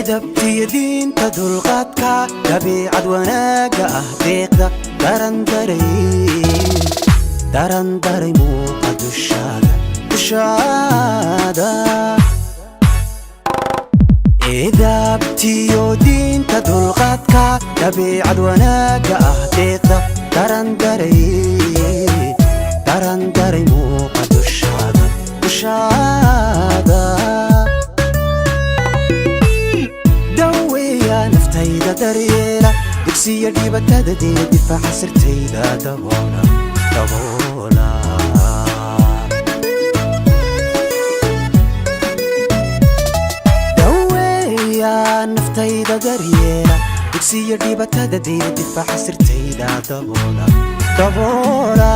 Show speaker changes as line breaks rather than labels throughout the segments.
Edabtiyo diinta dulqaadka, dabiicad wanaagga ah deeqda, darandaray darandaray muuqa dushaada dushaada. Edabtiyo diinta dulqaadka, dabiicad wanaagga ah deeqda, darandaray darandaray muuqa dushaada dushaada. Daweeya naftayda, daryeela dugsiya dhibatada, diya difaaca sirtayda, daboola daboola. Daweeya naftayda, daryeela dugsiya dhibatada, diya difaaca sirtayda, daboola daboola.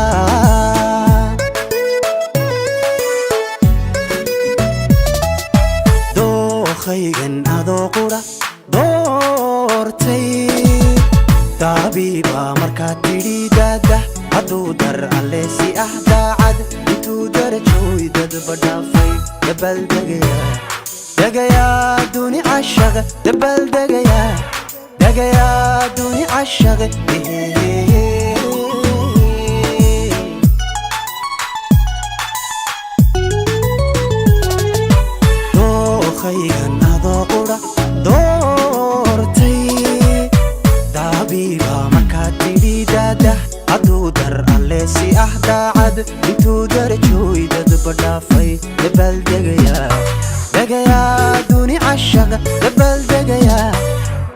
Dookhaygan adoo qura doortay, daabiiba markaad tidhi daadah, hadduu dar alle si ah daacad, intuu darajooy dadba dhaafay, dabaaldegaya degayaa duni cashaqa, dabaaldegayaa degayaa duni cashaqa. Dookhaygan adoo qura doortay, daabiiba markaad tidhi daadah, hadduu dar alle si ah daacad, intuu darajooy dadba dhaafay, dabaaldegayaa degayaa duni cashaqa, dabaaldegayaa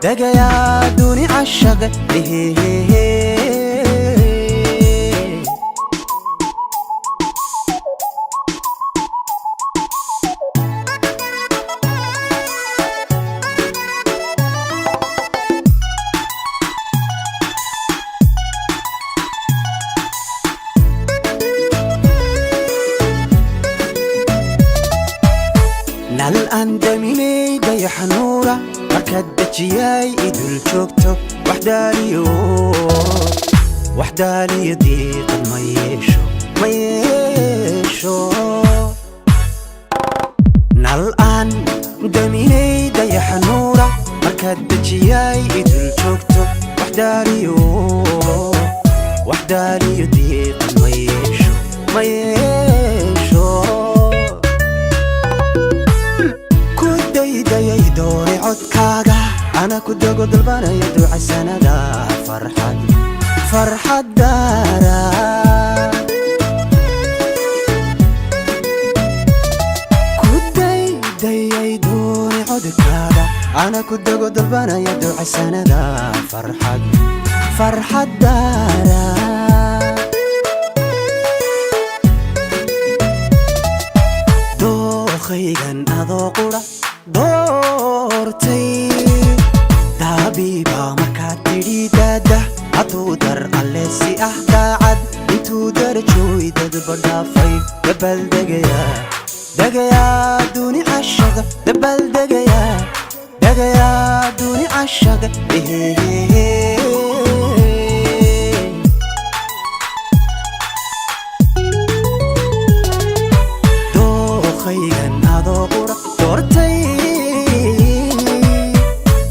degayaa duni cashaqa. Nal aan daminay dayaxa nuura, markaad dejiyay idul joogto, waxdaaliyo waxdaaliyo diiqad ma yeesho ma yeesho. Nal aan daminay dayaxa nuura, markaad dejiyay idul joogto, waxdaaliyo waxdaaliyo diiqad ma yeesho ma yeesho. Ku daydayay doonay codkaaga, ana ku dago dalbanaya ducasanada, farxad farxad daara. Ku daydayay doonay codkaaga, ana ku dago dalbanaya ducasanada, farxad farxad daara. Dookhaygan adoo qura doortay, daabiiba markaad tidhi daadah, hadduu dar alle si ah daacad, intuu darajooy dadba dhaafay, dabaaldegayaa degayaa duni cashaqa, dabaaldegayaa degayaa duni cashaqa. Dookhaygan adoo qura doortay,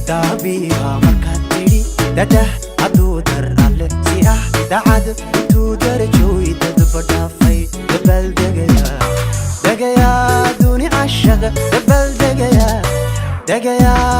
daabiiba markaad tidhi dadah, hadduu dar alle si ah daacad, intuu darajooy dadba dhaafay, dabaaldegayaa degayaa duni cashaqa, dabaaldegayaa degayaa.